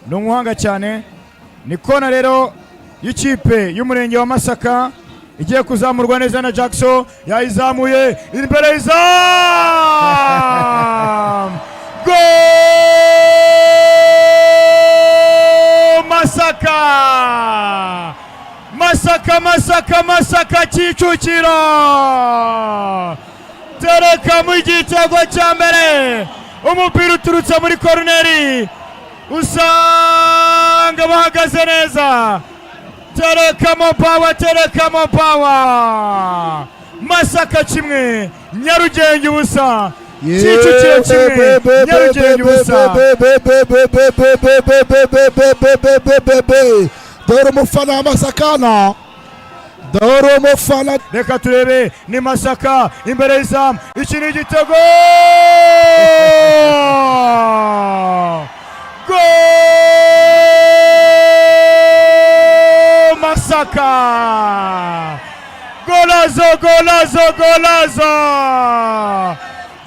Ni umuhanga cyane. Ni kona rero y'ikipe y'umurenge wa Masaka igiye kuzamurwa neza na Jackson, yayizamuye imbere y'izamu. Go Masaka! Masaka, Masaka, Masaka, Kicukiro! Tereka mu gitego cya mbere, umupira uturutse muri koroneri usanga bahagaze neza. Terekamo power, terekamo power! Masaka 1, Nyarugenge 0. Kicukiro 1, Nyarugenge 0. Dore umufana wa Masaka, dore umufana. Reka turebe, ni Masaka imbere y'izamu, iki ni igitego! Go Masaka! Golazo, golazo, golazo,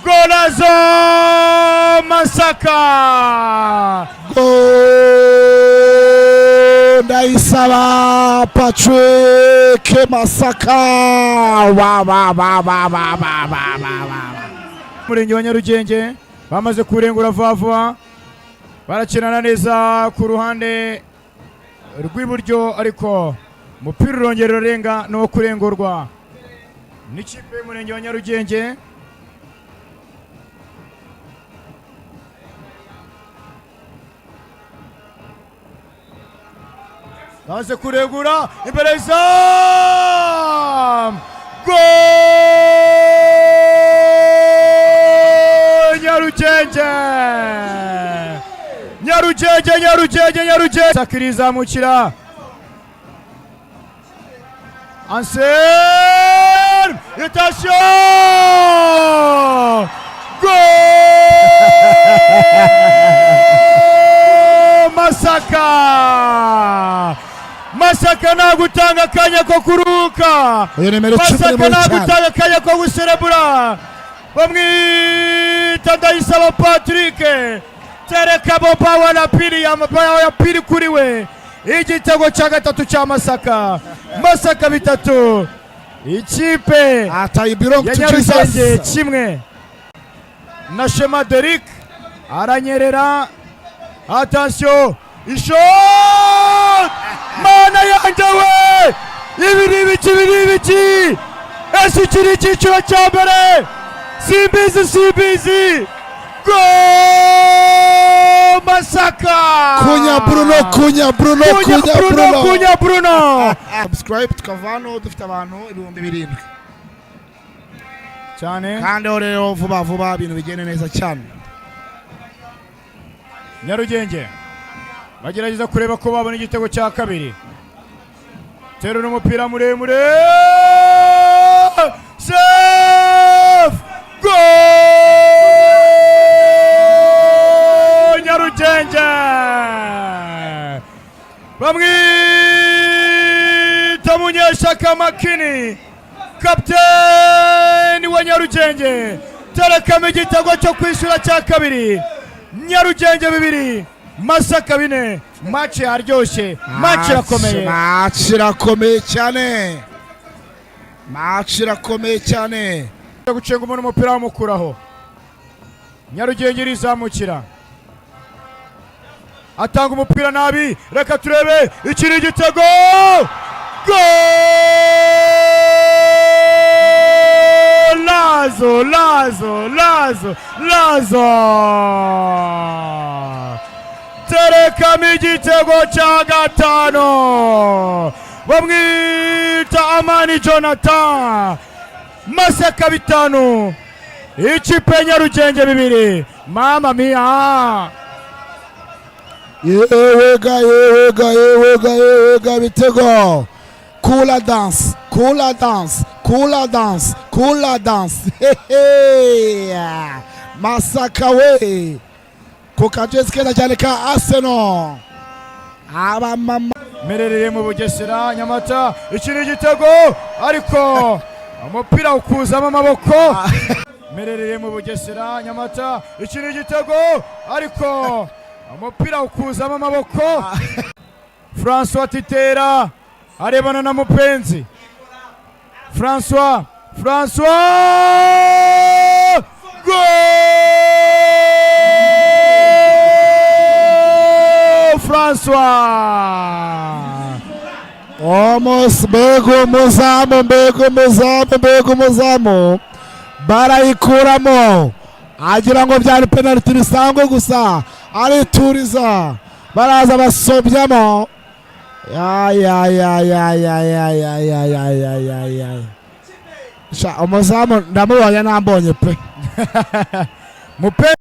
golazo Masaka! Go Ndayisaba Patrick, Masaka wa wa wa wa wa wa wa wa wa. Umurenge wa Nyarugenge bamaze kurengura vuba vuba, barakinana neza ku ruhande rw'iburyo, ariko umupira urongera urarenga, ni uwo kurengurwa n'ikipe y'umurenge wa Nyarugenge. Baze kuregura imbere y'izamu. Go Nyarugenge! Nyarugenge, Nyarugenge, Nyarugenge! Sakirizamukira Anselme! Attention! Go Masaka! Masaka nagutanga akanya ko kuruhuka. Uyu nimero 10 ni Masaka mubi cyane. nagutanga akanya ko guserebura. Bamwita Ndayisaba Patrick, tereka bobawa la pili ya mabawa ya pili kuri we. Igitego cya gatatu cya Masaka, Masaka 3, ikipe Atayi belong ya to Nyarugenge Jesus. 1. Na Shema Derick aranyerera. Attention, ishot! Mana yanjye we! Ibi ni ibiki, ibi ni ibiki? Ese iki ni icyiciro cya mbere? Simbizi, simbizi! Go Masaka! Kunya Bruno, Kunya Bruno, Kunya Kunya Bruno, Bruno. Kunya Bruno! Subscribe, tukava hano dufite abantu 7000 cyane. Kandi aho rero vuba vuba ibintu bigende neza cyane. Nyarugenge bagerageza kureba ko babona igitego cya kabiri. Terura umupira muremure, save! Go Nyarugenge! Bamwita Munyeshaka Makini, kapiteni wa Nyarugenge, terekamo igitego cyo kwishyura cya kabiri. Nyarugenge 2, Masaka 4. Match yaryoshye, match irakomeye. Match irakomeye cyane, match irakomeye cyane. Gucenga umuntu umupira wamukuraho. Nyarugenge irizamukira, atanga umupira nabi. Reka turebe, iki ni igitego! Golazo, lazo, lazo, lazo! Terekamo igitego cya gatanu, bamwita Amani Jonathan. Masaka 5, ikipe ya Nyarugenge 2. Mama mia! Yewega, yewega, yewega, yewega, bitego! Kula dance, kula dance, kula dance, kula dance! Hehe! Masaka we ku kajezi keza cyane ka Arsenal, abamama. Merereye mu Bugesera, Nyamata, iki ni igitego, ariko umupira ukuzamo amaboko. Merereye mu Bugesera, Nyamata, iki ni igitego, ariko Umupira ukuzamo amaboko. Francois Titera arebana na Mupenzi Francois. Francois, goal! Francois. Almost. Mbega umuzamu, mbega umuzamu, mbega umuzamu! Barayikuramo agira ngo byari penaliti bisanzwe gusa, arituriza, baraza basobyamo. Ya ya ya ya ya ya ya ya ya ya ya ya! Sha, umuzamu ndamubonye, nambonye pe. Mupenzi.